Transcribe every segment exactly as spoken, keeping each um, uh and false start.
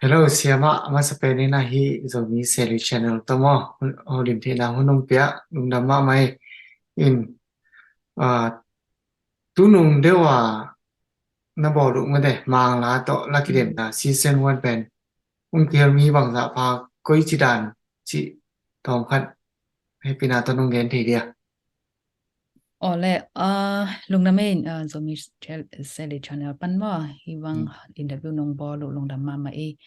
Hello, siamah, a masa pen in ahi Zomi Seli Channel tawh maw, holim theihna hun hong pia, lungdam mahmah ei. In, ah, tunung deuh a na bawl uh mate, Mangla tawh la kidemna season one pen hong kihel mi bangzah pha, koici dan cih tawmkhat hehpihna tawh nong gen thei dia? Awle, ah, lungdam ei, ah, Zomi Chel-, Seli Channel pan maw, hi bang Mm. interview nong bawl uh lungdam mahmah ei.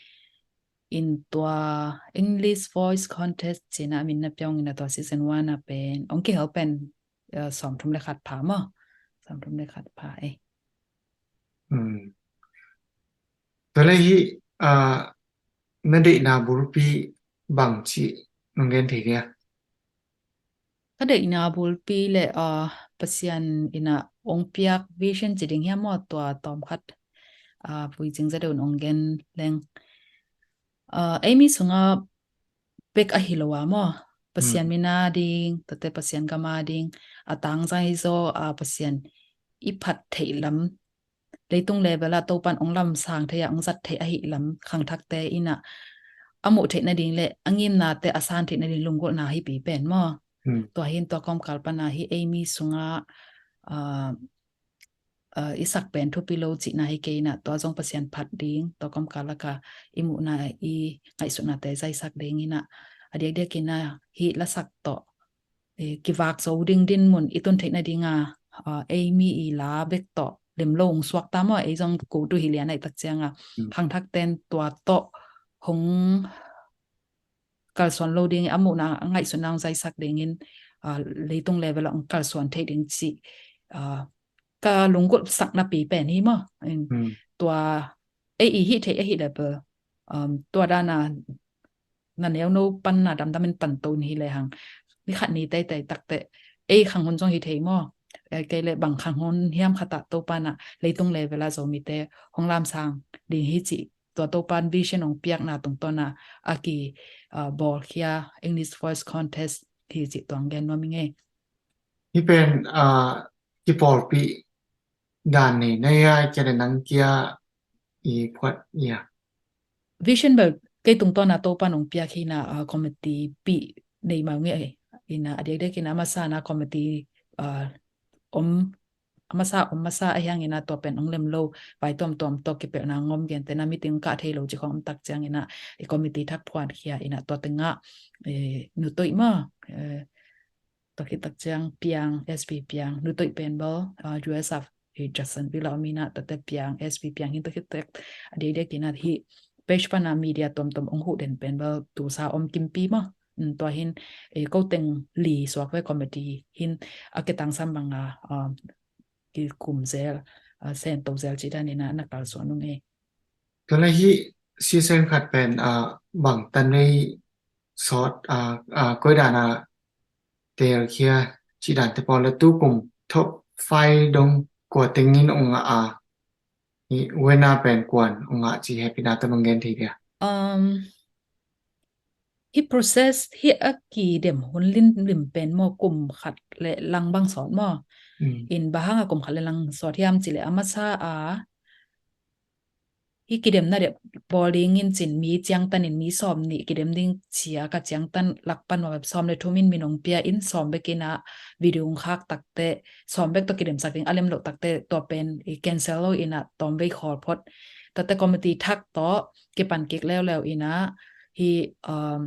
In tua English Voice Contest cih a min na pia ung in a tua season one a pen hong kihel pen, ah, sawmthum le khat pha maw. Sawmthum le khat pha ei. Mm. Tua leh hih, ah, na deihna bulpi bangci nong gen thei dia? Ka deihna bulpi leh, ah, Pasian in a hong piak vision ci ding hiam maw, tua tawmkhat, ah, vui zingzadeu in hong gen leng. Ah, ei mi sungah bek ahi lo a maw, Pasian Mm. min a ding, tuate Pasian gam a ding, a tangzai zaw a Pasian i phat theih lam, leitung level ah Topan hong lamsang thei a, hong zat theih ahih lam khangthakte in a, a muh theih nading leh a ngimnate a san theih nading lunggulhna hipi pen maw. Mm. Tua hi in tua kawmkal pan a hi ei mi sungah, ah, ah, i sak pen thupi lo cihna hi kei in a, tua zong Pasian phat ding, tua kawmkal lak a i muhna, i ngaihsutnate zaisak ding in a, a diakdiak in a hih lasak tawh, eh, kivak zo ding dinmun i tun theih nading a, ah, ei mi i la bek tawh lem lo hong suak ta maw, ei zong ko tu hi lian ahih tak ciang a, Mm. khangthakte'n tua tawh hong kalsuan lo ding, a muhna, a ngaihsutna hong zaisak ding in, ah, leitung level ah hong kalsuan theih ding cih, ah, ka lunggulhsakna pi pen hi maw. In Mm. tua ei i hih theih ahih leh bel, um, tua dan a na neuno pan na damdam in pan to in hi lehang, ni khat ni teitei tak teh ei khang hun zong hi thei maw. Eh, kei leh bang khang hun hiam khat ah Topan a leitung level ah Zomite hong lamsang ding hi cih tua Topan vision hong piakna tungtawn a, a ki, ah, bawlkhia English Voice Contest hi cih tua hong gen nuam ing ei. Hih pen, ah, kipawlpih dan nei na hia, kia le nang kia i phuat hia? Vision bel kei tungtawn a Topan hong piak hi in a, ah, committee pih nei mah ung ei. In a, a diakdiak in a masa in a committee, ah, om, a masa, om masa a hiang in a tua pen hong lem lo, vai tuamtuam tawh kipelhna hong om, gentehna meeting kah thei lo cih khawng om tak ciang in a, i committee thak phuankhia in a tua teng ah, eh, Nutoih maw, eh, tua khit tak ciang Piang, S P Piang, Nutoih pen bel, ah, U S a, eh, Jacksonville ah om in a, tuate Piang, S P Piang hi in tua khit tak a diakdiak in a hih page pan a media tuamtuam hong huh den pen bel Tulsa om kimpi maw. Mm, tua hi in, eh, ko teng li suak ve committee hi in a kitangsam bang a, ah, kikum zel, ah, sen to zel cih dan in a na kalsuan ung ei. Tua leh hih season khat pen, ah, bang tan vei sawt, ah, ah, koi dan a telkhia cih dante pawl leh tu kum top five dong kua teng in hong ngah a, hih winner pen kua'n hong ngah cih hehpihna tawh nong gen thei dia? Um, hih process, hih a kidem hun limlim pen maw, kum khat le lang bang sawt maw. Mm. In bang hang a kum khat le lang sawt hiam cih leh a masa a, hih kidemna deuh bawl ding in cin mi ciangtan in mi sawmnih kidem ding ci a ka ciangtan lak pan maw, sawm le thum in min hong pia in sawm bek in a video hong khak tak teh, sawm bek tawh kidemsak ding a lem loh tak teh tua pen i cancel lo in a tawm vei khawl phot. Tuate committee thak tawh kipan kik leuleu in a hih, um,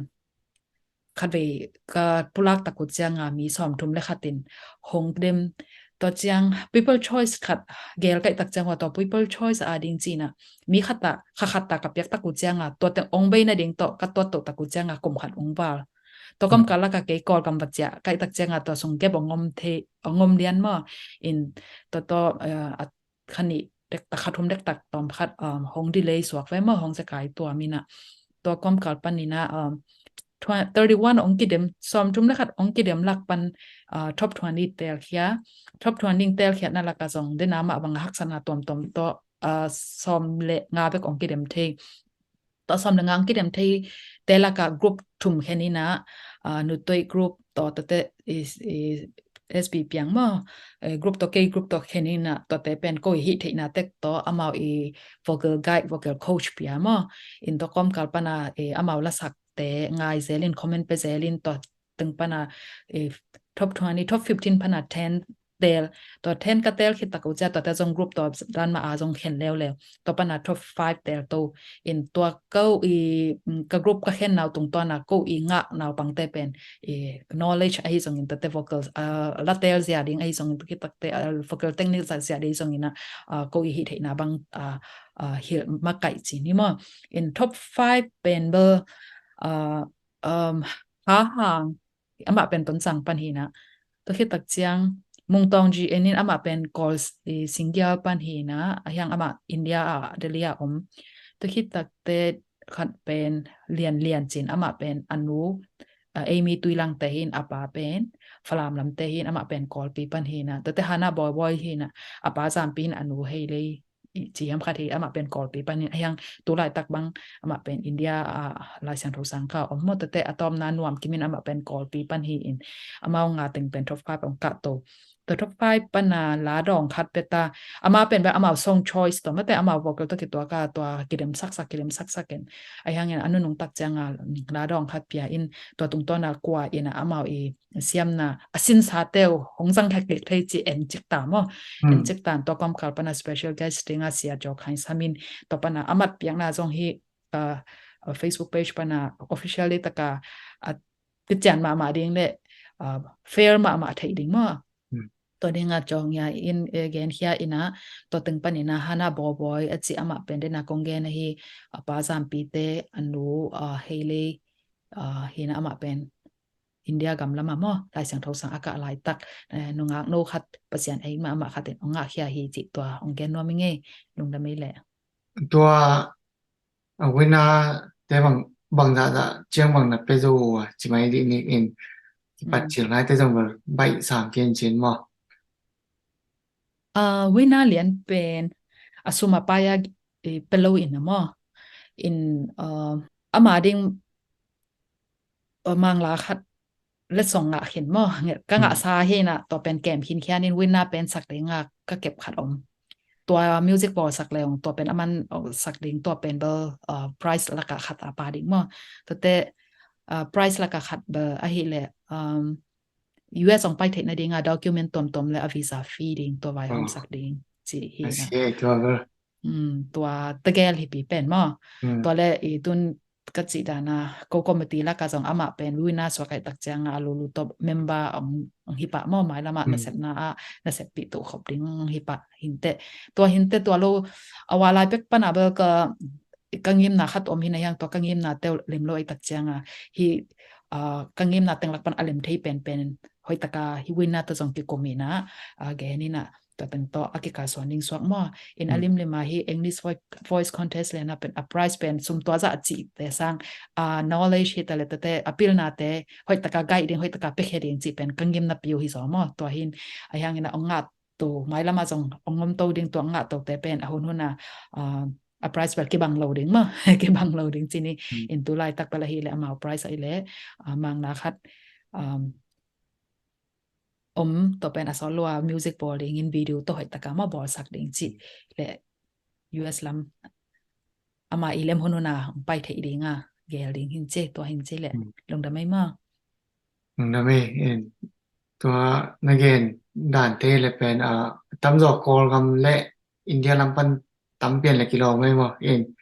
khatvei ka pulak tak uh ciang a mi sawmthum le khat in hong dem. Tua ciang People Choice khat gel ka hih tak ciang ua tua People Choice a ding ci in a mi khat ah, kha khat ah ka piak tak uh ciang a tua teng hong bei nading tawh ka tuat toh tak uh ciang a kum khat hong val. Tua kam, hmm, kal lak a kei Kawlgam va ciah ka hih tak ciang a tua sung gap hong om thei, hong om lian maw. In tua tawh, eh, a kha nih dektak, kha thum dektak tawm khat, um, hong delay suak ve maw, hong zekai tuam in a. Tua kawmkal pan in a, um, twa-, thirty-one hong kidem, sawmthum le khat hong kidem lak pan, uh, top twenty telkhia. Top twenty telkhiatna lak a zong den a mah bang a haksatna tuamtuam tawh, uh, sawm le nga bek hong kidem thei. Tua sawm le nga hong kidem theite lak a group thum khen in a, ah, Nutoih group tawh tuate i, i S B piang maw, eh, group tawh kei group tawh khen in ah, tuate pen ko i hih theihna tek tawh amau i vocal guide, vocal coach pia maw. In tua kawmkal pana, eh, amau lasakte ngai zel in, comment pe zel in, tua teng pana, eh, top twenty, top fifteen pana ten tel, tua ten ka tel khit tak uh cia, tuate zong group tua dan ma a zong khen leuleu. Tua pana top five tel to in tua ko i, mm, ka group ka khen nau tungtawna ko i ngah naupangte pen, eh, knowledge ahi zongin tuate vocals, ah, la tel zia ding ahi zongin tua khit takte, ah, vocal technique zia ding ahi zongin ah, ah, ko i hih theihna bang, ah, ah, hilh makaih ci ni maw. In top five pen bel, ah, um, Ha Hang, amah pen Tonzang pan hi in ah. Tua khit tak ciang Mung Tawng G N in amah pen Kawl, eh, Singgial pan hi in ah, a hiang amah India ah, Delhi ah om. Tua khit takte khat pen Lian Lian ci in, amah pen a nu, ah, Amy Tuilang te hi in, a pa pen Falam lam te hi in, amah pen Kawlpi pan hi in ah. Tuate Hana Bawi Bawi hi in ah, a pa Zampi in, a nu Hei Lei i ci hiam khat hi, amah pen Kawlpi pan hi in, a hiang tu laitak bang amah pen India, ah, Lai Siangtho sang kha om maw. Tuate a tawpna Nuam Kim in, amah pen Kawlpi pan hi in, amau nga teng pen top five ong kah to. Tua top five pana la dawng khat pia ta, amah pen bang amau song choice tawh mate, amau vocal tawh kituak a, tua kidem saksak, kidem saksak in, a hiangin a nunung tak cianga la dawng khat pia in, tua tungtawna kua in ah amau i siamna a sinsate uh hong zang khek lik thei ci en cik ta maw. En cik tan, tua kawmkal pana special guest dinga Sia Jaw Khai Sam in, tua pana a mat piakna zong hi, ah, ah, Facebook page pana officially taka, ah, kician mahmah ding le, ah, fair mahmah theih ding maw. Tua dinga Jaw Ngia in, eh, genkhia in ah, tua teng pan in ah Hana Bawi Bawi a ci, amah pen dena kong gen ahi, a pa Zampi te, a nu, ah, Hei Lei, ah, hi in ah, amah pen India gam lama maw, Lai Siangtho sang a kah laitak, eh, nungak no khat Pasian ei mahmah khat in ong ngahkhia hi cih tua ong gen nuam i ngei, lungdam ei leh. Tua, a, winner te bang, bang zahzah ciang bang na pia zo uh a, ci mai dih nik in, kipat cil nai te zong bel baih sam ken cin maw. Ah, winner lian pen a sum a pai a, eh, pia lo in a maw. In, ah, ama ding, ah, Mangla khat letsong ngah khin maw. Ka ngah sa hi in ah, tua pen kem khin khian in winner pen sak ding a ka kep khat om. Tua music bawlsak le ong, tua pen aman sak ding, tua pen bel, ah, prize laka khat a pia ding maw. Tuate, ah, prize laka khat bel ahih leh, um, U S ong pai theihna dinga document tuamtuam le a visa fee ding, tua vaihawmsak ding ci hi in ah. Hmm, tua tegel hi pi pen maw. Tua le i tun ka cih dana ko committee laka zong amah pen winner suak ahih tak cianga a lulu tawh member ong, ong hi pah maw, mailamah nasepna ah naseppih tuh khop ding ong hi pah hinteh. Tua hinteh tua lo, a wa lai pek pana bel ka, ka ngimna khat om hi in a, hiang tua ka ngimna teuh lem lo ahih tak cianga hi, ah, ka ngimna teng lak pan a lem thei penpen hoihtaka hi winner tawh zong kikum in ah, ah, gen in ah, tua teng tawh a kikalsuan ding suak maw. In a limlim a hi English Voice, Voice Contest le na pen a prize pen sum tua zah cihte sang, ah, knowledge hi ta le tate a pilnate hoihtaka guide ding, hoihtaka piakhia ding cih pen ka ngimna piu hi zaw maw. Tua hi in a, hiangin a ong ngah to, mailama zong ong om to ding, tua ngah tote pen a hunhun a, ah, a prize bel kibang lo ding maw. Kibang lo ding ci ni. In tu laitak bel ahih leh amau prize ahih leh, ah, Mangla khat, um, om, tua pen a solo a music bawl dingin video tawh hoihtaka maw bawlsak ding cih le U S lam ama i lem hunhun a ong pai theih dinga gel ding hin ci, tua hin ci le. Lungdam ei maw. Lungdam ei. In tua na gen dante le pen, ah, tamzaw Kawlgam le India lam pan tam pian le kilawm ei maw. In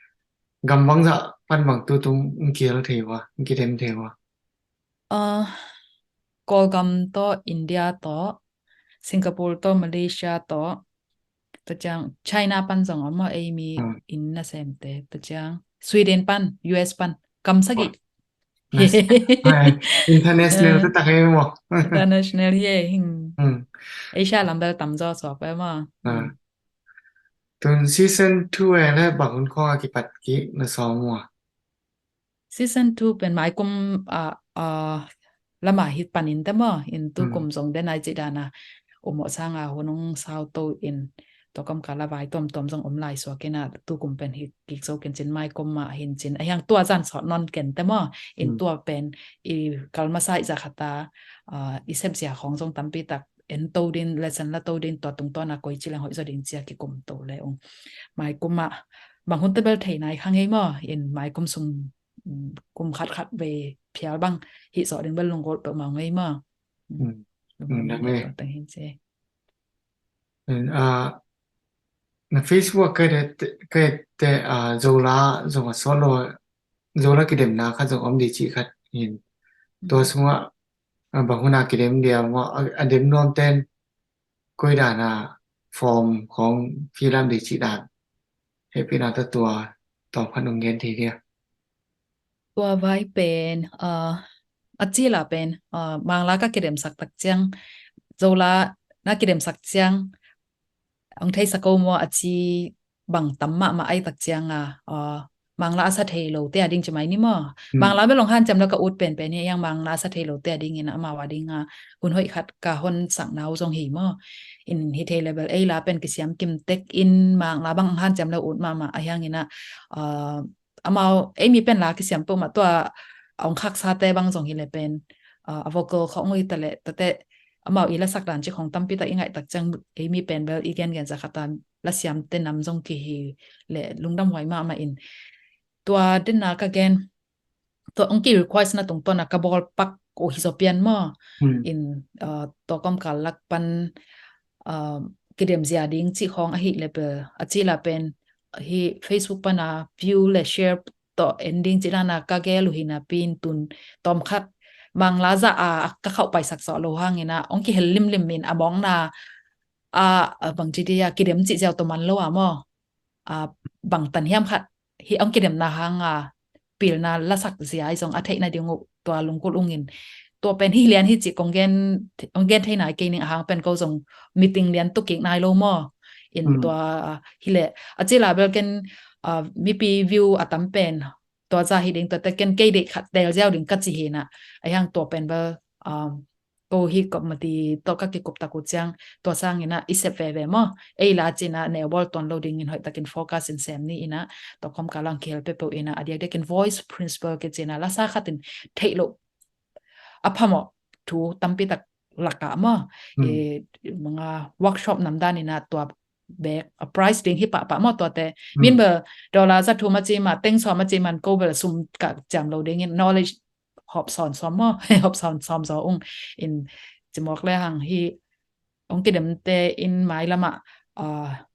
gam bangzah pan bang tutung ong kihel thei ua, ong kidem thei ua? Ah, Kawlgam tawh, India tawh, Singapore tawh, Malaysia tawh, tua ciang China pan zong om maw, ei mi inn nasemte, tua ciang Sweden pan, U S pan, kam sagih. International taktak ei maw. International hi ei. Asia lam bel tamzaw suak ei maw. Tun season two e le bang hun khawng a kipat kik na sawm ua? Season two pen maikum, ah, ah, lama hi panin te maw, in tukum zong den ai ci dana um awh sanga hun ong sau to in, tua kam kala vai tuamtuam zong om lai suak in a, tukum pen hi kik zo ken cin, maikum mah hin cin, a hiang tua zan sawt nawn ken te maw. In tua pen i kal masa i za khata, ah, i sepzia khawng zong tampi tak en to din, lesson la to din, tua tungtawn a koi ci leng hoih zaw ding ci a kikum to le ung. Maikum ah bang hun tebel thei nai kha ngei maw, in maikum sung, mm, kum khat khat vei phial bang hih zawh ding bel lunggulh peuhmah ngei maw. Mm. Mm. Lunggulh mm, peuhmah teng hin ci. Ah, na Facebook ka te, ka te, ah, Zola zong a solo, Zola kidemna khat zong om di ci khat hin. Tua sungah, ah, bang hun a kidem dia maw, a, a dem nuam ten koi dan a form khong fill up di ci dan. Hehpihna tawh tua tawm khat ong gen thei dia. Tua vai pen, ah, a ci la pen, ah, Mangla ka kidemsak tak ciang, Zola na kidemsak ciang, ong theisak o maw a ci bang tam mahmah ai tak ciang a, ah, Mangla a sa thei lo te a ding ci mai ni maw. Mangla bel ong hanciam lo ka ut penpen hi a, iang Mangla a sa thei lo te a dingin amau a ding a hun hoih khat ka hon sak nau zong hi maw. In hi thei le bel ei la pen kisiam kim tek in Mangla bang ong hanciam lo ut mahmah a hiangin a, ah, amau ei mi pen la kisiam peuhmah tua a ong khaksa te bang zong hi le pen, ah, a vocal khong ui ta le tate amau i lasak dan ci khong tampi tak i ngaih tak ciang ei mi pen bel i gengen za khat a lasiam te nam zong kihi le lungdam huai mahmah in. Tua denna ka gen, tua ong ki request na tungtawn a ka bawl pak uh hi zaw pian maw. In, ah, tua kawmkal lak pan, ah, kidem zia ding ci khong ahi le pen, a ci la pen hi Facebook pan a view le share tawh en ding ci dan a ka gel uh hi napi in tun tawm khat Mangla za a ka khauh paisak sawh lo hangin a ong kihel limlim in a mawkna a, a bang ci dia kidem ci ziau tawh man lo a maw. A bang tan hiam khat hi ong kidemna hang a pilna lasak zia i zong a theihna ding uh tua lunggulh ung in. Tua pen hi lian hi ci kong gen, ong gen thei nai kei ning a hang pen ko zong meeting lian tuk kik nai lo maw. In tua hi le a ci la bel ken, ah, mipi view a tam pen tua za hi ding tua te ken kei deih khat tel ziau ding ka ci hi na. A hiang tua pen bel, um, ko hi committee tawh ka kikup tak uh ciang tua sangin a i sep veve maw. Ei la cin a neu bawl tuan lo dingin hoih takin focus in sem ni in a tua kawmkal ah kihel peuhpeuh in a a diakdiakin voice principle kici in a lasa khat in theih loh a phamawh thu tampi tak lak ah maw. Eh, manga workshop nam dan in a tua bek a price ding hi pahpah maw tuate. Min bel dollar za thum a ci mah, teng sawm a ci man ko bel sum ka ciam lo dingin knowledge hop sawn sawm maw, hop sawn sawm zaw ung in ci mawk le hang hi ong kidemte in mailam ah, ah,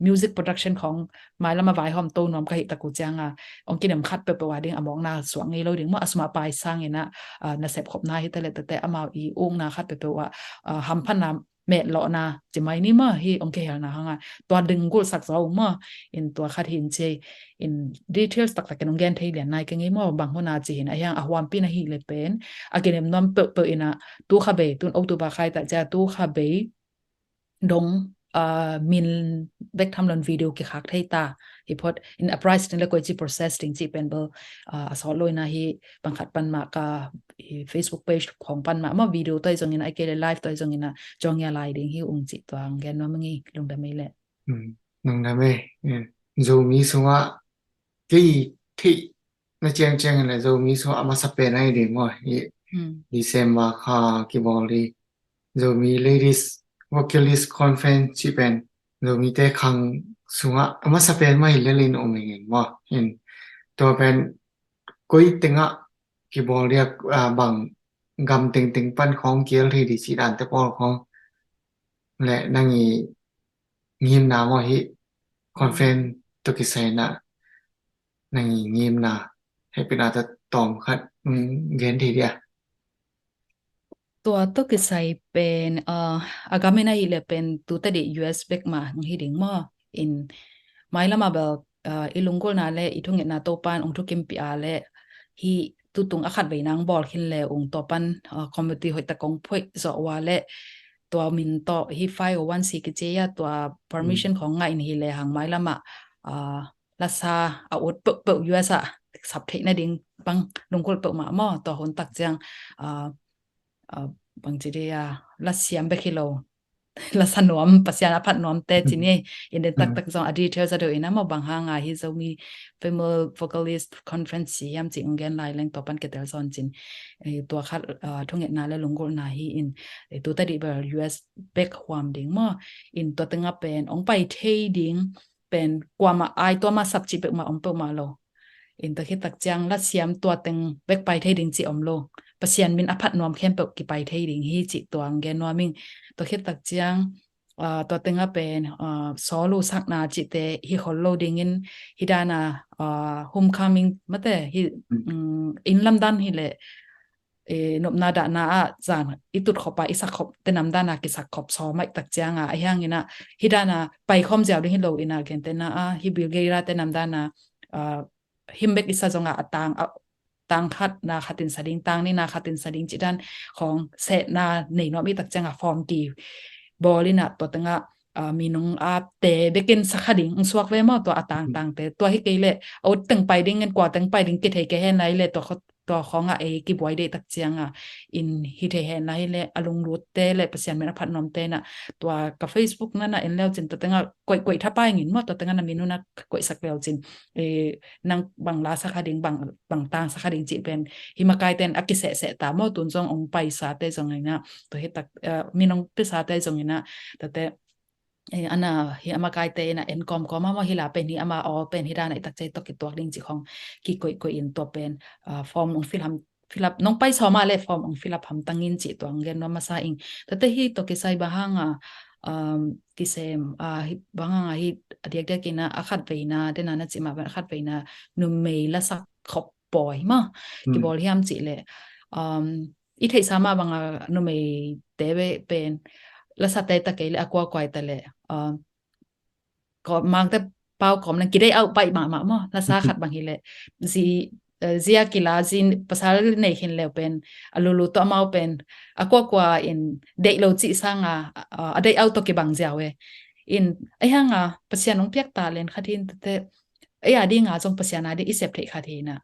music production khong mailam ah vaihawm to nuam ka hih tak uh ciang a ong kidem khat peuhpeuh a ding a mawkna suak ngei lo ding maw, a sum a pai sangin a, ah, nasep khopna hi ta le tate amau i ukna khat peuhpeuh ah, ah, hamphatna metlawhna ci mai ni maw hi ong kihelna hang a tua ding gulhsak zaw ung maw. In tua khat hi in ci in details taktak in ong gen thei lian nai kei ngei maw, bang hun a ci hi in a hiang a huampi na hi le pen a kidem nuam peuhpeuh in a tu kha bei tun October khai ta cia tu kha bei dong, ah, min bek tham lon video kikhak thei ta hi phot in a price ding le koi ci process ding ci pen bel, ah, a sawt lo in a hi bang khat pan mah ka hi Facebook page khong pan mah maw video toi zong in a kei le live toi zong in a jong ia lai ding hi ung ci tua ong gen nuam ing i lungdam ei le. Nang na me, eh, Zomi sungah kei theih na ciangciang in le Zomi sungah a masa pen ahi ding maw hi. December kha kibawl hi Zomi Ladies Vocalist Conference ci pen Zomite khang sungah a masa pen mah hi lelin om ing maw. In tua pen koi tengah kibawl dia, ah, bang gam tengteng pan khong kial hi di ci dan te pawl khong le nang i ngimna maw hi conference tawh kisai na nang i ngimna hehpihna tawh tawm khat gen thei dia. Tua tawh kisai pen, ah, a gam in a hi le pen tu tadi U S bek mah hi ding maw. In mailam a bel, ah, i lunggulhna le i thungetna Topan ong thukimpih a le hi tutung a khat vei nang bawl khin le ung tua pan, ah, committee hoih tak kong phoih zawh ua le tua min tawh hi five oh one C kici a tua permission khong ngah in hi le hang mailam ah, ah, lasa a ut peuhpeuh U S ah sap theih na ding bang lunggulh peuhmah maw tua hun tak ciang, ah, ah, bang ci dia lasiam bek hi lo lasa nuam, Pasian a phat nuamte ci ni. In den taktak zong a details a do in a maw, bang hanga hi Zomi Female Vocalist Conference ci hiam ci ong gen lai leng tua pan kitel sawn cin. Eh, tua khat, ah, thungetna le lunggulhna hi in, eh, tu tadih bel U S bek huam ding maw. In tua tengah pen ong pai thei ding pen kuamah ai tua mah sap cih peuhmah om peuhmah lo. In tua khit tak ciang lasiam tua teng bek pai thei ding cih om lo. Pasian min a phat nuam khempeuh kipai thei ding hi cih tua ong gen nuam ing. Tua khit tak ciang, ah, tua tengah pen, ah, sawl uh sakna cihte hi khol lo dingin hi dana, ah, homecoming mate hi, mm, inn lamdan hi leh, eh, nopna dahna ah zan i tut khop a i sak khop te namdana kisak khop sawm mah i tak cianga, ahi hangina hi dana pai khawm ziau ding hi lo ina, gentehna a hi Bulgaria te namdana, ah, him bek i sa zonga a tang, a tang khat na khatin sa ding, tang ni na khatin sa ding cih dan khawng sehna nei nuam i tak cianga form kibawl ina tua tengah, ah, minung a te bekin sa kha ding ong suak ve maw, tua a tang tangte. Tua hi kei leh a ut teng pai ding in kua teng pai ding kithei kei hen lai leh tua khaw tua khawngah ei kibuai deih tak cianga in hi thei hen lai leh a lunglutte le Pasian min a phat nuamte na tua ka Facebook nana en leu cin tua tengah koih koih thapai ngin maw, tua tengah na minung na koihsak leu cin, eh, nang bang la sa kha ding, bang, bang tang sa kha ding cih pen hi makaiten a kisehseh ta maw, tun zong ong paisate zong ina, tua hi tak, eh, minung pisate zong ina, tate, eh, ana hi a makaite ina en kawmkawm a maw, hi la pen hi ama aw pen hi dana i tak ciang tua kituak ding cih khawng kikoihkoih in tua pen, ah, form ong fill ham, fill up, nong pai sawm a le form ong fill up hamtang in cih tua ong gen nuam masa ing. Tate hi tua kisai bang hanga, um, kisem, ah, hi bang hanga hi a diakdiak ina a khat veina dena na cih mah bang a khat veina numei lasak khop pawi maw kibawl hiam cih leh, um, i theihsa mah banga numeite pen lasate ta kei leh a kuakuai ta leh, um, ko mangte pau kawm nang kideih auh paih mahmah maw, lasa khat bang hi leh zi, eh, zia kila zi pasal nei khin leu pen a lulu tawh amau pen a kuakua in deih lo cih sanga, ah, a deih auh tawh kibang ziau e. In ahi hanga Pasian ong piak talent khat hin tate ei a dinga zong Pasian a ding i sep theih khat hi na.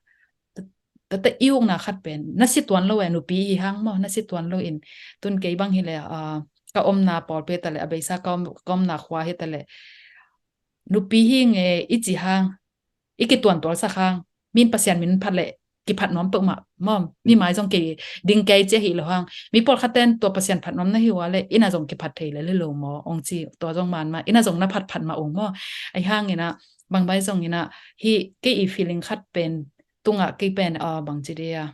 Tate i ukna khat pen na si tuan lo e, nupi hi hang maw, na si tuan lo in tun kei bang hi leh, ah, ka omna pawlpi ta leh a beisa ka om, ka omna khua hi ta leh nupi hi nge i ci hang, i kituan tualsak hang, min Pasian min phat leh kiphat nuam peuhmah maw, mi mai zong kei ding kei ci ahi lo hang, mi pawlkhat ten tua Pasian phat nuam na hi ua leh ina zong kiphat thei lel hi lo maw ong ci, tua zong man mah, ina zong na phatphat mah ung maw. Ahi hangina bang bai zong ina hi kei i feeling khat pen tungah kei pen, ah, bang ci dia,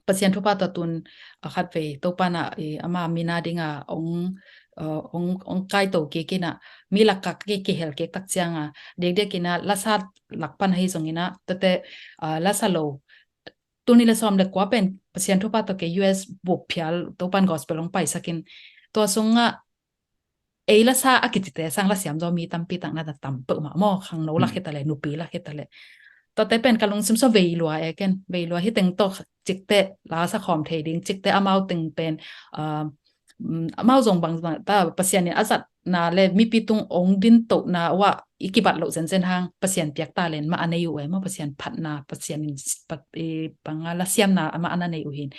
Pasian thupha tawh tun a khat vei Topa na i ama mina dinga ong, ah, ong, ong kaito kik ina mi lakah kei kihel kik tak cianga diakdiak ina lasa lak pan ahi zong ina tate, ah, lasa lo tuni le sawm le kua pen Pasian thupha tawh kei U S bup phial Topan gospel ong paisakin tua sungah ei lasa a kicite sang lasiam zaw mi tampi tak na tam peuhmah maw, khangno lak hi ta leh, nupi lak hi ta leh. Tuate pen ka lungsim saw vei lua e ken, vei lua hi teng tawh cikte lasa khawm thei ding, cikte amau teng pen, ah, mm, amau zong bang ta Pasian in a zatna le mipi tung ong din tohna uah i kibat loh zenzen hang Pasian piak talent mah a nei uh e maw, Pasian phatna, Pasian in pat, i panga lasiamna amah a na nei uh hin.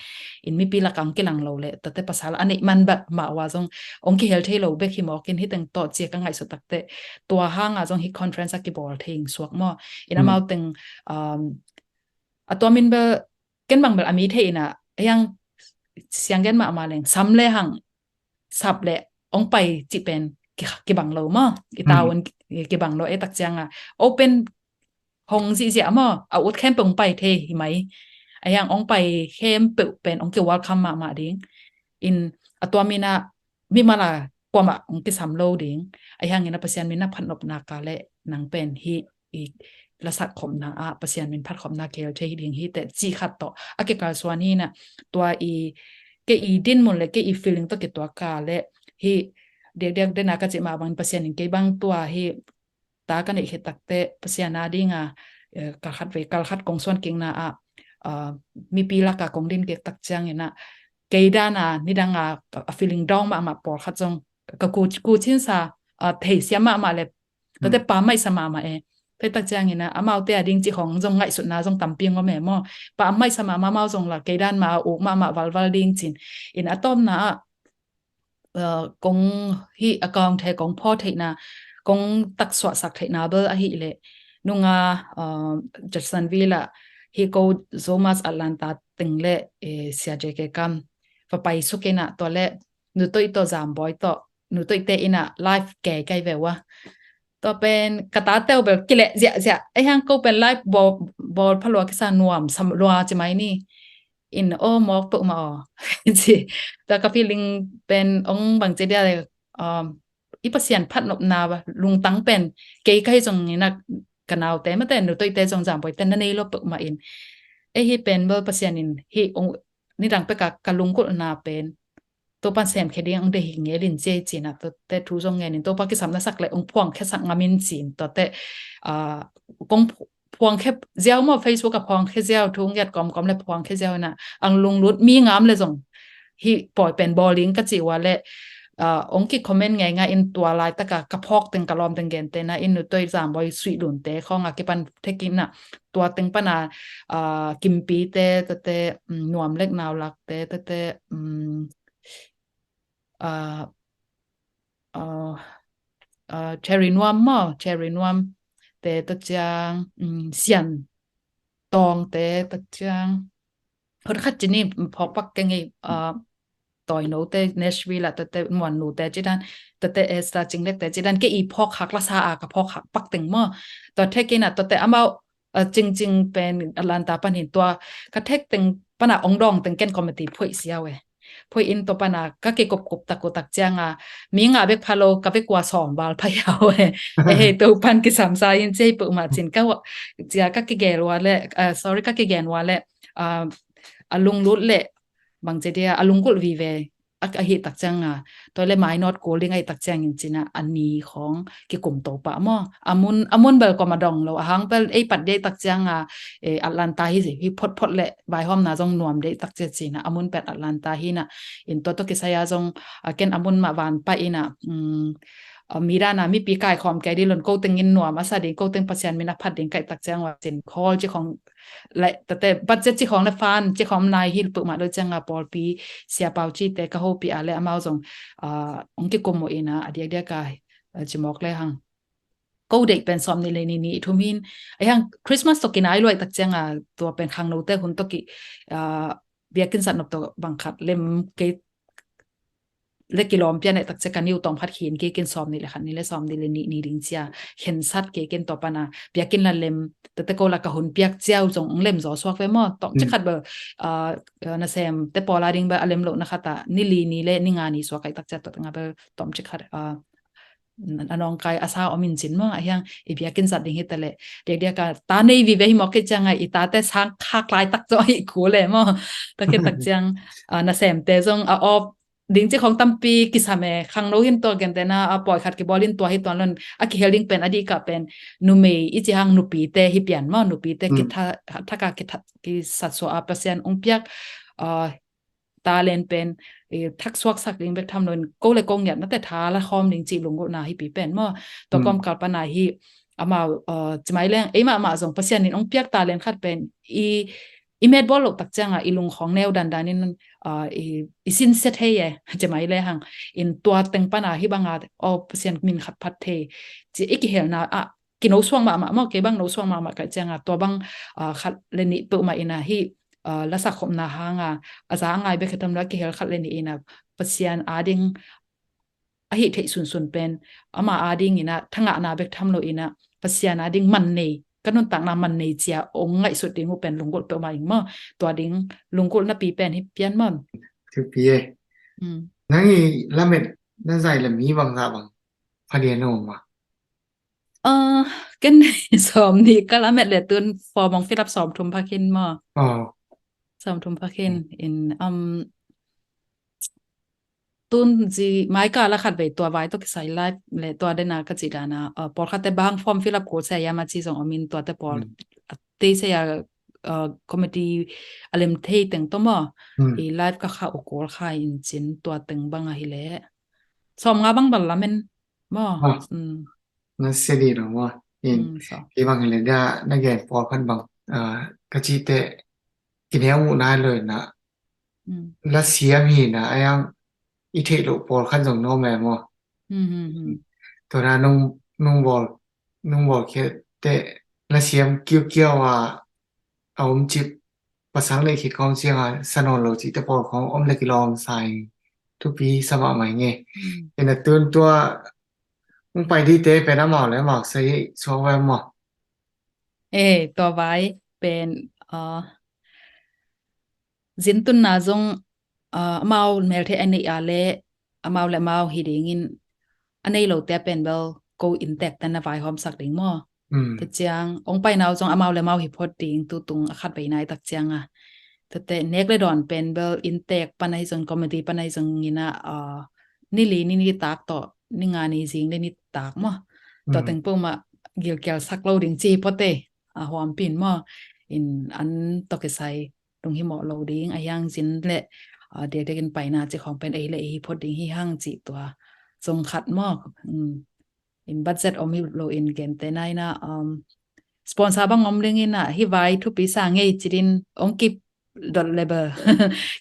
In mipi lakah ong kilang lo leh tate pasal a neih man bek mah ua zong ong kihel thei lo bek hi mawkin hi teng tawh cia ka ngaihsut takte tua hanga zong hi conference a kibawl thei ing suak maw. In amau teng, um, a tua min bel ken bang bel a mi thei ina hiang siang gen mahmah leng sam le hang sap le ong pai cih pen ki, kibang lo maw. I taun ki, kibang lo e tak cianga open hong zihziah maw, a ut khempeuh ong pai thei hi mai. Ahi hang ong pai khempeuh pen ong ki welcome mahmah ding. In a tua mina mimal a kuamah ong kisam lo ding. Ahi hangina Pasian mina phatnopna ka le nang pen hi i lasak khopna ah Pasian min phat khopna kihel thei ding hi teh cih khat tawh a kikalsuan hi na. Tua i kei i dinmun le kei i feeling tawh kituak ka le hi diakdiak dena ka cih mah bangin Pasian in kei bang tua hi ta ka neih khit takte Pasian a dinga, eh, kal khat vei kal khat kong suan kikna ah, ah, mipi laka kong din kik tak ciangina kei dana nidanga a feeling down mahmah pawlkhat zong ka ku, ku cinsa, ah, theisiam mahmah le tate pa maisa mahmah e. Tua tak ciangina amaute a ding cih khong zong ngaihsutna zong tampi ngom e maw. Pa maisa mahmah amau zong la kei dan mah a uk mahmah valval ding cin. In a tawpna ah uh, kong hih account he kong pho theihna, kong taksuahsak theihna bel ahih leh nunga uh, Jacksonville ah hih ko Zomas Atlanta teng le eh, Sia J K Kam va pai suk inah tua le nutoih tawh Zambawi tawh nutoihte inah live kei kai ve ua. Tua pen ka tate uh bel kileh ziahziah ei hang ko pen live bawl phalua kisa nuam sam lua ci mai ni. In aw mawk peuhmah aw ci. Tua ka feeling pen ong bang ci dia um, i Pasian phatnopna lungtang pen kei ka hi zong inah ka naute mate nutoihte zong Zambawite na nei lo peuhmah in. Ei hi pen bel Pasian in hi ong nidang peka ka lunggulhna pen Topan semkhia ding ang deih hi ngelin ci ei cina tuate thu zong ngenin Topa kisam na sak le ong phuangkhia sak ngamin cin tuate uh, kong phuangkhia ziau maw Facebook a phuangkhia ziau thu ngiat kawmkawm le phuangkhia ziau ina ang lunglut mi ngam le zong hi pawi pen bawling ka ci ua le uh, ong ki comment ngei nga in tua lai taka ka phawk teng ka lawm teng gente na in nutoi Zambawi suih lunte khawng a kipan thek ina tua teng pana uh, kimpite tete um, nuam lek nau lakte tete um, uh, uh, uh, Cherry Nuam maw Cherry Nuam te ta ciang um, Sian Tawng te ta ciang hot khat cini phawk pak keng ei uh, Tawi no te Nashville ah tate muan nu te cidan tate Esther Cinglek te cidan ke i phawk hak lasa a ka phawk hak pak teng maw tua thek ina tate amau uh, Cingcing pen Atlanta pan hin tua ka thek teng pana ong dawng teng ken committee phuih siau e. Phuih in tua pana ka kikupkup takutak cianga mi nga bek phalo ka bek ua sawm val phayau e. Hei to pan kisamsa in cei peuhmah cin ka cia ka kigel ua le uh, sorry ka kigen ua le uh, a lunglut le bang ci dia a lunggulh vive a hih tak cianga tua le mainawt kul ding a hih tak ciangin cina a ni khawng kikum to pah maw a mun a mun bel kawm a dong lo a hang bel ei pat dia hih tak cianga eh, Atlanta hi hi photphot le vaihawmna zong nuam dia hih tak cia cina a mun pet Atlanta hina in tua to kisaya zong a ken a mun mah van pah ina um, midana mipi kaikhawm kei dih lon ko tengin nuam a sa ding ko teng Pasian min a phat ding kaih tak ciang wa cin khol ci khawng le tate budget ci khawng le fan ci khawng nai hil peuhmah lo cianga pawlpi siapau cite ka hopi a le amau zong uh, ong kikum uh ina a diakdiak a uh, cimawk le hang ko deih pen sawm ni le ni ni thum hin a hang Christmas to kinai luai tak cianga tua pen khangnote hun to ki uh, biakin sat nop to bang khat lem kei le kilawm pian eh takcia ka niu tawm khat khin kei kin sawm ni le khat ni le sawm ni le ni ni ding cia khensat kei kin tawpana biakin la lem tete ko la ka hun piak ciau zong ong lem zaw suak ve maw tawm ci khat bel uh, uh, nasem te pawla ding bel a lem lo na khata ni li ni le ni nga ni suak kai takcia tawt nga bel tawm ci khat uh, a nawngkai a sa om in cin maw a hiang i biakin zat ding hi ta le diakdiak a ta nei vive hi mawk kei cianga i tate sang khak lai tak zaw hi ku le maw ta kei tak ciang uh, nasemte zong a op ding ci khong tampi kisam e khangno hin tua gentena a pawi khat kibawl in tua hi tuan lon a kihel ding pen a dih kah pen numei i ci hang nupite hi pian maw nupite kitha thaka kitha kisat suah a Pasian ong piak uh, talent pen eh, thak suaksak ding bek tham loin ko le ko ngiat nate tha la khawm ding ci lunggulhna hi pi pen maw tua kawmkal pana hi amau uh, cimai leng eimah mah zong Pasian in ong piak talent khat pen i i met bawl loh tak cianga i lungkhawng neu dandan in uh, i, i sinsia thei e cimai le hang in tua teng pana hi banga aw Pasian min khat phat thei ci i kihelna ah kino suang mahmah maw kei bang no suang mahmah kai cianga tua bang uh, khat le nih peuhmah ina hi uh, lasak khopna hanga a za a ngai bek khatam la kihel khat le nih ina Pasian a ding a hih theih sunsun pen ama a ding ina thangahna bek tham lo ina Pasian a ding man nei ka nuntakna man nei cia ong ngaihsut ding uh pen lunggulh peuhmah ing maw tua ding lunggulh na pi pen hi pian maw. Thupi e. Nang i lamet na zai le mi bang za bang pha dia no ma. Uh, ken sawm ni ka lamet le tun form ong fill up sawm thum pha khin maw. Oh. Sawm thum pha khin in um, tun zi mai ka la khat vei tua vai to kisai live le tua dena ka ci dana uh, pawlkhatte bang form fill up ko se ya ma ci zong omin tuate pawl te se ya uh, committee a lem thei teng to maw i live ka kha u kol kha in cin tua teng bang a hi le sawm nga bang bal lamen maw. Na sia dih lo maw in kei bang hi le da na gen pawlkhat bang ka cite kineu muh nai lo in a la siam hi na a yang i theih loh pawl khat zong na om e maw. Hmm, hmm, hmm. Tua na nung, nung bawl, nung bawl khiat teh lasiam kiukiau a, a om cip, pasal neih khit khawng ciang a sa nawn lo cihte pawl khawng om le kilawm sa in thupi sa mahmah ing e. Hmm. Ina tun tua hong pai dite pen amau le amau sa hi suak ve maw. Eh, tua vai pen, ah, zin tunna zong, ah, amau meltheih a neih a le amau le amau hi dingin a nei lote a pen bel ko innteekte na vaihawmsak ding maw. Hmm. Tua ciang hong paina uh zong amau le amau hi phot ding, tutung a khat vei nai tak ciang a. Tuate nek le dawn pen bel innteek pan ahi zong, committee pan ahi zong ina, ah, ni li ni nitak tawh, ni nga ni zing le nitak maw. Tua teng peuhmah gilkialsak lo ding ci hi phot e, a huampin maw. In an tawh kisai lunghimawh lo ding, a hiang zin le, ah, diakdiakin paina ci khawng pen ei le ei hi phot ding hi hang ci tua zong khat maw. Hmm. In budget om hi lo in gente na ina, um, sponsor bang om leng ina hi vai thupi sa ngei ci din hong kip dot level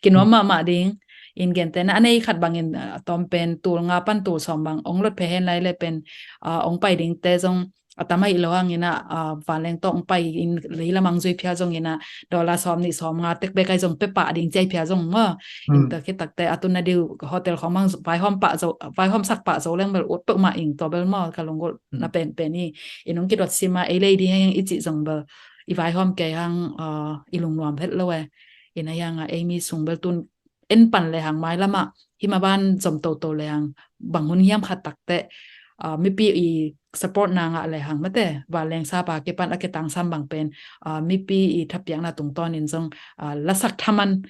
kinuam mahmah ding. In gente na a nei khat bangin, ah, tawm pen tul nga pan tul sawm bang hong lot phe hen lai le pen, ah, hong pai dingte zong a tam ahi lo hang ina, ah, vanleng tawh hong pai in lei lamang zui phial zong ina dollar sawm nih sawm nga tek bek ahi zong pe pah ding ci ahi phial zong maw. In tua khit takte a tunna diu hotel khawng mang vaihawm pah zo, vaihawmsak pah zo leng bel ut peuhmah ing tua bel maw ka lunggulhna penpen hi. In hong kidot sim a ei lei ding hang i cih zong bel i vaihawm kei hang, ah, i lungnuam het lo e. In a hiang a ei mi sung bel tun en pan le hang mailamah hima ban zom toto le hang bang hun hiam khat takte, ah, mipi i support na ngah le hang mate, vanleng sap a kipan a kitangsam bang pen, ah, mipi i thapiakna tungtawnin zong, ah, lasak thaman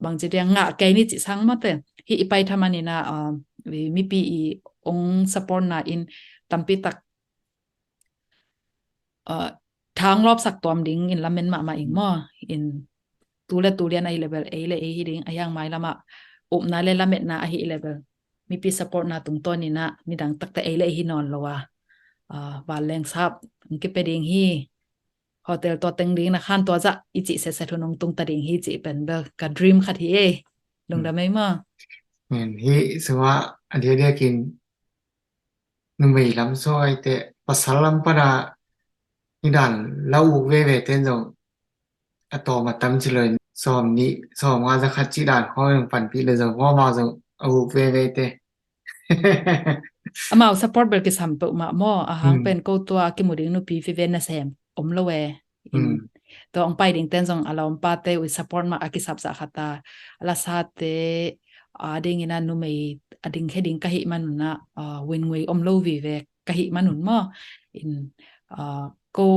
bang ci dia ngah kei ni ci sang mate, hi i pai thaman ina, ah, mipi i ong support na in tampi tak, ah, thang lawpsak tuam ding in lamen mahmah ing maw. In tu le tu lian ahi level ei le ei hi ding, a hiang mailamah upna le lametna ahi level mipi support na tungtawn ina midang takte ei le ei hi nawn lo a, ah, vanleng sap hong kipia ding hi. Hotel tua teng ding na khan tua zah i cih setset hun hong tungta ding hi cih pen bel ka dream khat hi e. Lungdam ei maw. Hi sungah a diakdiakin numei lam suaite pasal lam pana i dan la uk veve ten zong a tawm a tam ci loin sawm nih sawm nga za khat cih dan khawng panpih le zong hawma zong a uk veve te. Amau support bel kisam peuhmah maw, a hang pen ko tua kimu ding nupi vive nasem om lo e. In tua ong pai ding ten zong a lawmpa te ui support mah a kisap zah khat a, a lasate a ding ina numei a ding khe ding ka hih manun a, ah, win ngui om lo vive ka hih manun maw. In, ah, ko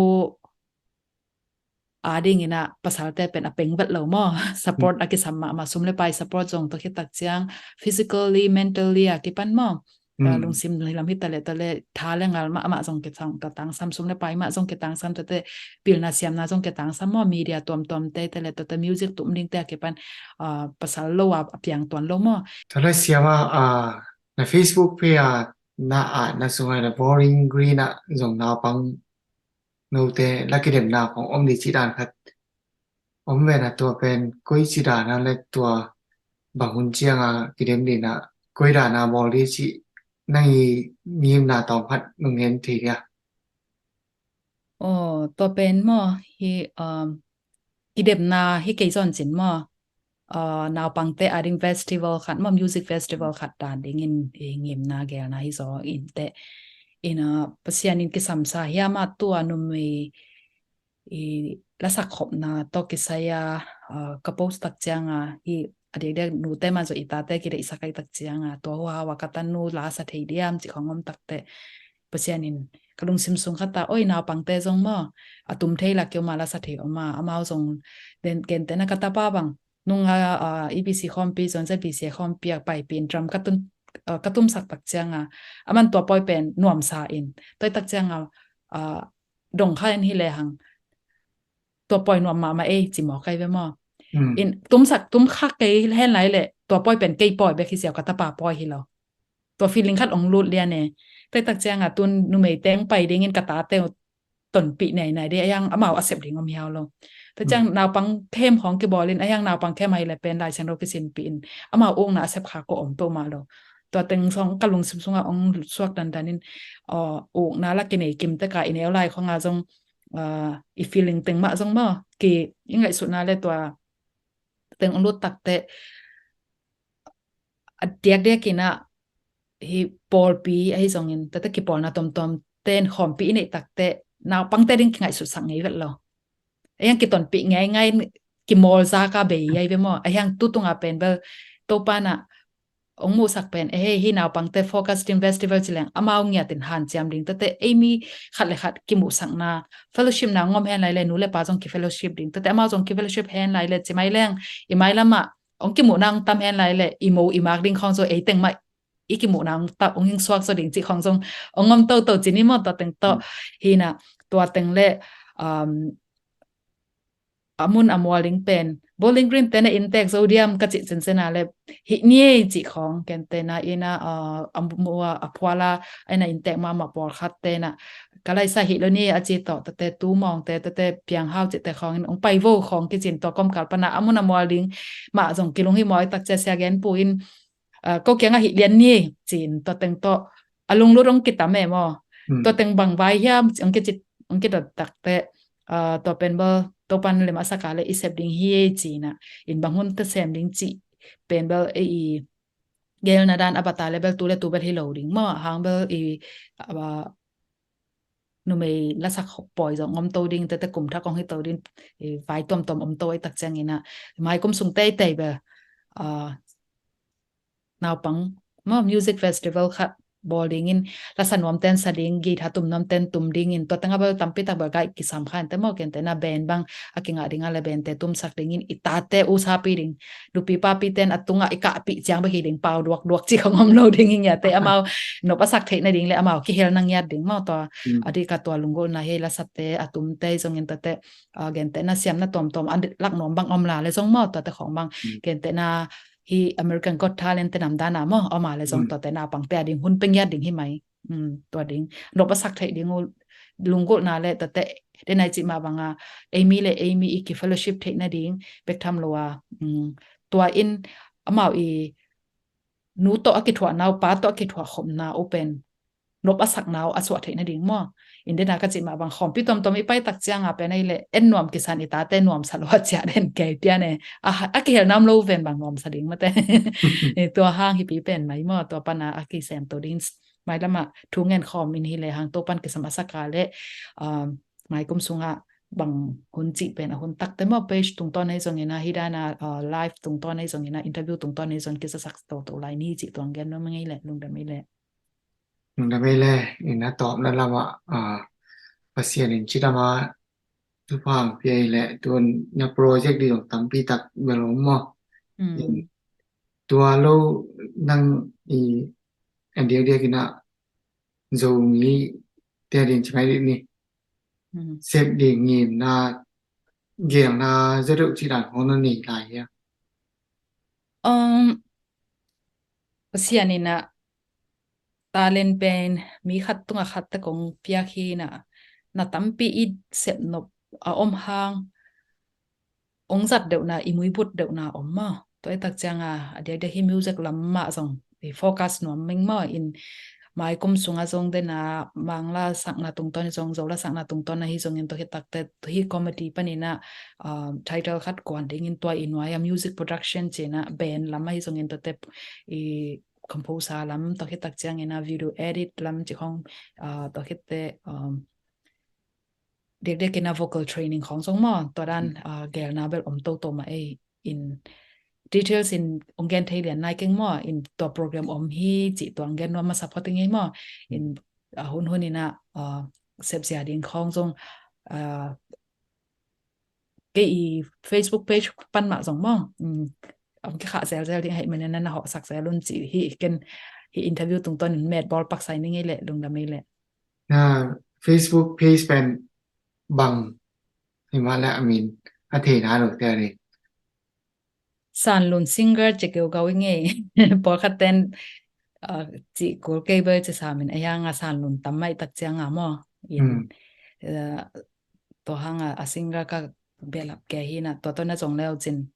a ding ina pasalte pen a peng vet lo maw. Support a kisam mahmah, sum le pai support zong tua khit tak ciang physically, mentally a kipan maw. Lungsim hi lam hi ta le ta le tha le ngal mahmah zong kitangsam, sum le pai mah zong kitangsam, tua te pilna siamna zong kitangsam maw, media tuamtuam te ta le tua te music tum ding te a kipan, ah, pasal lo a piang tuan lo maw. Tua le siama, ah, na Facebook page a na, ah, na sungai na Bowling Green a zong naupang note la kidemna khong om dih cih dan khat om ve na, tua pen koi cih dan a le tua bang hun ciang a kidem dih na, koi dan a bawl dih cih nang i ngimna tawm khat nung ngen thei dia. Aw, tua pen maw hi, um, kidemna hi kei zawn cin maw. Ah, naupangte a ding festival khat maw, music festival khat dan dingin i ngimna gelna hi zaw in teh. Ina Pasian in kisamsa hiam a tua numei i lasak khopna tawh kisai a, ah, ka post tak ciang a hi a diakdiak nute man zaw i tate kideihsak ai tak ciang a tua huhau a ka tanu lasa thei diam cih khong om tak teh. Pasian in ka lungsim sung khat a oi naupangte zong maw a tum thei la keu ma lasa thei om a amau zong den kente na ka tapa bang nung a, ah, E B C khawmpi zong Z B C khawmpi a paipin drum ka tun, ah, ka tumsak tak ciang a aman tua pawi pen nuamsa in toi tak ciang a, ah, dong kha in hi le hang tua pawi nuam mahmah ei ci maw kai ve maw. In tumsak tum kha kei hen lai le tua pawi pen kei pawi bek hi ziau ka tapa pawi hi lo. Tua feeling khat ong lut lian e. Toi tak ciang a tun numei teng pai dingin ka tate tonpih nei nei dih a hiang amau a sep ding om hiau lo. Tua ciang naupang camp khawng kibawl in, a hiang naupang camp ahih leh pen Lai Siangtho kisinpih in, amau ukna a sep kha kua om peuhmah lo. Tua teng zong ka lungsim sungah hong suak dandan in, aw, ukna la kinei kim tek a i neu lai khawng a zong, aw, i feeling teng mah zong maw, ki i ngaihsutna le tua teng hong lut tak teh a diakdiak in ah hih pawlpi ahi zongin, tua teh kipawlna tuamtuam ten khawmpi i neih tak teh naupangte ding kingaihsutsak ngei vet lo. A hiang kitonpih ngeingai in kimawl zak a bei ahi ve maw. A hiang tu tung a pen bel Topa in ah hong muhsak pen, eh, hih naupangte focus ding festival ci leng amau ngiat in hanciam ding. Tua teh ei mi khat le khat kimuhsakna, fellowship na hong om hen lai leh nu le pa zong kifellowship ding. Tua teh amau zong kifellowship hen lai leh ci mai leng i mailam ah hong kimuhna hong tam hen lai leh i mo i mak ding khawng zong ei teng mah i kimuhna hong tam, hong hing suak zaw ding cih khawng zong hong om toto ci ni maw. Tua teng tawh hi in ah, tua teng le, um, a mun a mual ding pen Bowling Green te na inntek zo diam ka cih cincin a le, hih ni ei cih khawng, ken te na in ah, uh, a mu a, a phual a, a na inntek mahmah pawlkhat te na ka laisa hi lo ni a ci tawh, tua teh Tu Mawng te, tua teh Piang Hau cihte khawng in hong pai vo khawng kici in tua kawmkal pan a a mun a mual ding mah zong kilung hi maw. I tak ciang Sia Gen Pu in, ah, ko kiangah hih lian ni ci in tua teng tawh a lunglut hong kitam e maw. Tua teng bang vai hiam hong kici, hong kidot tak teh, ah, tua pen bel Topa in lem a sak a le i sep ding hi ei ci in ah, in bang hun teh sem ding cih pen bel ei i gelna dan a bat a le bel tu le tu bel hi lo ding maw. A hang bel i, ah, numei lasak pawi zong om to ding, tua teh kum thak hong hi to ding, i vai tuamtuam om to, i tak ciang in ah mai kum sung teitei bel, ah, naupang maw music festival khat bawl ding in, lasa nuam ten sa ding, guitar tum nuam ten tum ding in, tua teng a bel tampi tak bel guide kisam kha in te maw. Ken te na band bang a kingah ding a le band te tumsak ding in, i tate usapi ding, nupi papi ten a tungah i kahpih ciang bek hi ding, pau duakduak cih khawng om lo ding hi ngiat teh, amau nop a sak theih nading le amau kihelna ngiat ding maw. Tua a dik a tua lunggulhna hi, lasate a tumte zongin tua teh, ah, gentehna siamna tuamtuam a lak nuam bang om lai le zong maw, tua teh khawng bang gentehna hi American Got Talent te namdan a maw om a le zong, tua teh naupangte a ding hun pia ngiat ding hi mai. Um, tua ding nop a sak theih ding uh lunggulhna le tua teh, den ai cih mah bang a ei mi le ei mi i kifellowship theih nading bek tham lo a, um, tua in amau i nu tawh a kithuahna uh, pa tawh a kithuah khopna uh pen nop a sakna uh a suah theih nading maw. In den a ka cih mah bang khawmpi tuamtuam i pai tak ciang a pen ei le en nuam kisa in i tate nuamsa lo a ciah den kei pian e. A, a kihelna om lo ven bang nuamsa ding mate. Eh, tua hang hi pi pen mai maw, tua pan a a kisem to ding mailam ah thu ngen khawm in hi le hang Topa in kisam a sak a le, um, mai kum sungah bang hun cih pen a hun tak te maw, page tungtawn ahi zongin ah, hi dan a, uh, live tungtawn ahi zongin ah, interview tungtawn ahi zong kisa sak toto lai ni cih tua hong gen nuam ing ei le, lungdam ei le. Lungdam ei le, in a tawpna lam ah, ah, Pasian in cidam a thupha hong pia ei le, tu in na project ding zong tampi tak bel om maw. In tua lo nang i a diakdiak in ah Zomi te ding ci mai dih ni. Sep ding in na gelna zaw deuh cih dan khawng na nei lai hia? Um, Pasian in ah talent pen mi khat tungah khat teh kong piak hi in ah, na tampi i sep nop a om hang hong zat deuhna, i muibut deuhna om maw. Tua i tak ciang a, a diakdiak hi music lam mah zong i focus nuam ing maw. In mai kum sungah zong den a Mangla sakna tungtawn zong, Zola sakna tungtawn ahi zongin tua hi tak teh, tua hi committee panin ah, um, title khat kuan ding in tua i nuai a music production ci in ah, band lam ahi zongin tua teh i composer lam, tua hi tak ciang in ah video edit lam ci khawng, uh, tua hi teh, um, diakdiak in ah vocal training khawng zong maw, tua dan, ah, gelna bel om toto mah ei. In details in hong gen thei lian nai keng maw, in tua program om hi cih tua hong gen nuam masa phot ing ei maw. In, ah, hunhun in ah, ah, sep zia ding khawng zong, ah, kei i Facebook page pan mah zong maw, um, hong kikhah zelzel ding ahih manin na hawhsak zel un cih hi, ken hi interview tungtawn in met bawl paksa ing ei le, lungdam ei le. Na Facebook page pen bang, hi mah le a min a theihna lo te a ding. Sanlun Singer ci geugau ing ei. Pawlkhat ten, ah, cih kul kei bel ci sam in, a hiang a Sanlun tam mah i tak ciang a maw. In, ah, tua hang a, a singer ka Behlap kei hi na, tua tawh na zong leu cin,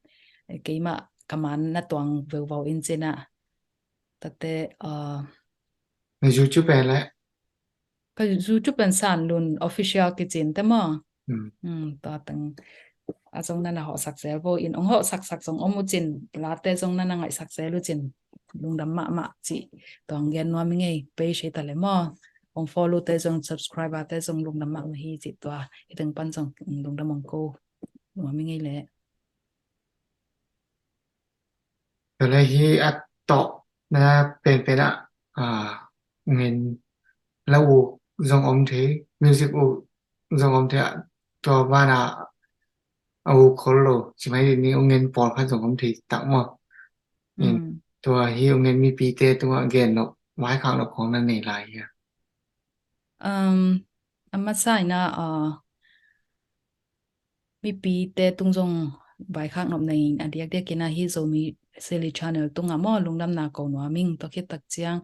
keimah ka man na tuang veuvau in cin ah. Tate, uh, Na YouTube e le. Ka YouTube pen San Lun Official kicin te maw? Hmm. Hmm, tua teng a zong na na hawhsak zel vo in, ong hawhsaksak zong om uh cin, late zong na na ngaihsak zel uh cin, lungdam mahmah cih tua ong gen nuam i ngei. Page hi ta le maw, ong follow te zong, subscriber te zong lungdam mahmah hi cih tua hi teng pan zong lungdam ong ko nuam i ngei le. Tua le hi a tawh na penpen ah, ah, ngen la uh zong om thei, music uh zong om thei ah, tua bana a uh khol lo, ci mai ni, ong ngen pawlkhat zong om thei tak maw. In, Mm. tua hi ong ngen mipite tungah gen nop, vaikhak nop khong na nei lai hia? Um, a masa in ah, uh, mipite tung zong vaikhak nop nei in, a diakdiak in ah hi Zomi Silly Channel tungah maw lungdamna ko nuam ing. Tua khit tak ciang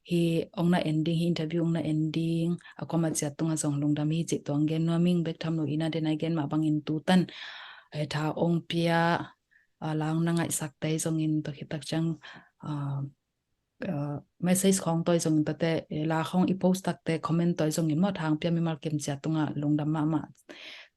hi ong na en ding, hi interview ong na en ding a kuama ciat tungah zong lungdam hi cih tua ong gen nuam ing. Bek tham lo in ah, den a i gen mah bangin tu tan, eh, tha ong pia, ah, la ong na ngaihsak te zongin, tua khit tak ciang, ah, uh, message khong tawh zongin, tate, eh, la khong i post takte comment tawh zongin maw, tha ong pia mimal kim ciat tungah lungdam mahmah.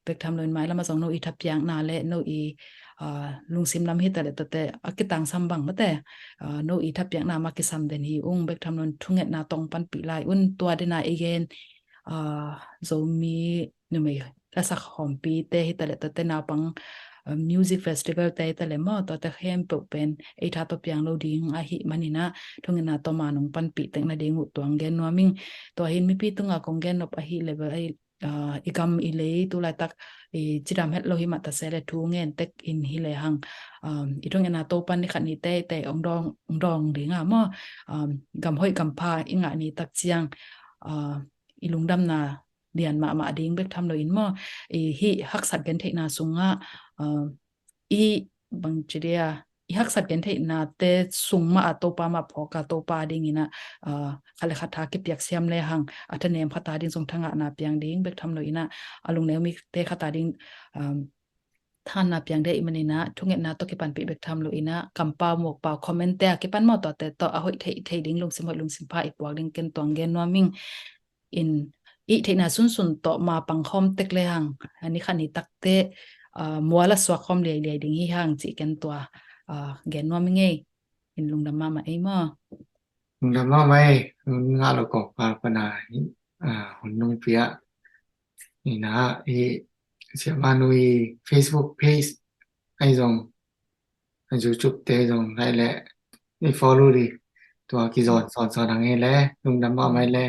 Bek tham lo in, mailam ah zong no i thapiakna le no i, uh, lungsim lam hi ta le, tate, a kitangsam bang mate, uh, no i thapiakna mah kisam den hi ung. Bek tham lo in thungetna tawh ong panpih lai un. Tua den a i gen, uh, Zomi numei lasak khawmpite hi ta le, tate, naupang, uh, music festival te hi ta le maw, tuate khempeuh pen ei tha tawh piang lo ding ahih manin ah, thungetna tawh man ong panpih tek nading uh tua ong gen nuam ing. Tua hi in mipi tungah kong gen nop ahih leh, uh, i gam i lei tu laitak i cidam het lo hi mah ta se le, thu ngen tek in hi le hang, um, i thungetna Topa ni khat ni teitei ong dawng, ong dawng ding a maw, um, gam hoih gam pha i ngah ni tak ciang, uh, i lungdamna lian mahmah ding. Bek tham lo in maw, i hih haksat gentheihna sungah, uh, i bang ci dia, i haksat gentheihnate sung mah a Topa mah phawk a, Topa dingin ah, uh, khat le khat tha kipiak siam le hang, a thanem khat a ding zong thangahna piang ding. Bek tham lo in ah, a lungneu mite khat a ding, um, thanna piang ding ahih manin ah, thungetna tawh kipanpih bek tham lo in ah, kampau, mukpau, comment te a kipan maw, tuate tawh a hoih theih, theih ding, lungsim hoih lungsim pha i puak ding ken tua ong gen nuam ing. In, i theihna sunsun tawh ma pang khawm tek le hang, a ni khat ni takte, uh, mual a suak khawm liailiai ding hi hang cih ken tua, uh, gen nuam i ngei. In, lungdam mahmah ei maw. Lungdam mahmah ei, hun ngah lo kawkpal pana hi, ah, hun nung pia. Ina, i Siamah Nu i Facebook page ahi zong, a YouTube te zong lai le, i follow di. Tua kizon, mm, son son ang ei le, lungdam mahmah ei le.